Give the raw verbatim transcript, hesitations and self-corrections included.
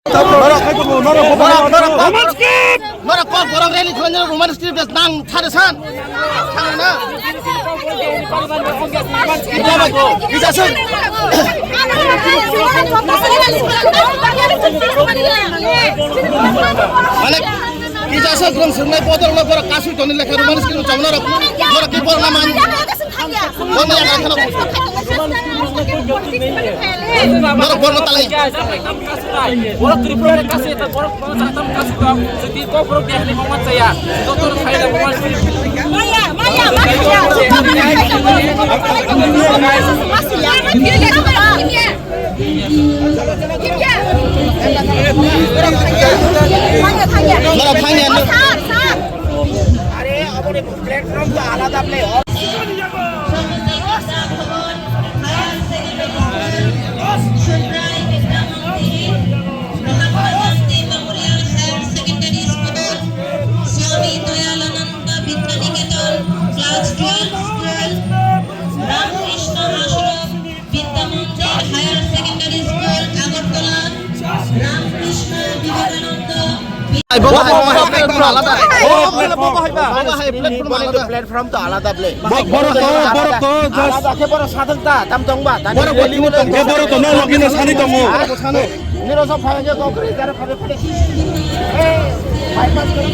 Norok, norok, norok, norok, norok, norok kok borok rally khlainai Roman script nang thare san. Thang na. Kisa se. Mane, kisa se grum sungnai bodol na borok kasu toni lekha Roman script chong norok. Norok ki borok na man. Borok borok talai. Borok Tripura ni kasi ta borok borok jatam kasi ta jadi kok borok dia ni mama saya. Doktor saya dah mama. Maya, maya, maya. Masih ya. Borok thangya. Sar, sar. Are aboni platform to alada play. Swami Dayalananda Vidya Niketan, class twelve, twelve, Ramakrishna Ashram, Vidya Mandir Higher Secondary School, Agartala, Ramakrishna Vivekananda. Ai, bobo hai, bobo hai, bobo hai, bobo hai, bobo hai, bobo hai, platform alada. Platform to alada ble. Bo-, borok to, borok to, just alada khe borok sadok ta, tam tong ba, tani borok rally bo tong, borok to, no, login na sani tongo. Niro sa phai je kok ri jar phai phai. Hey, bypass karo.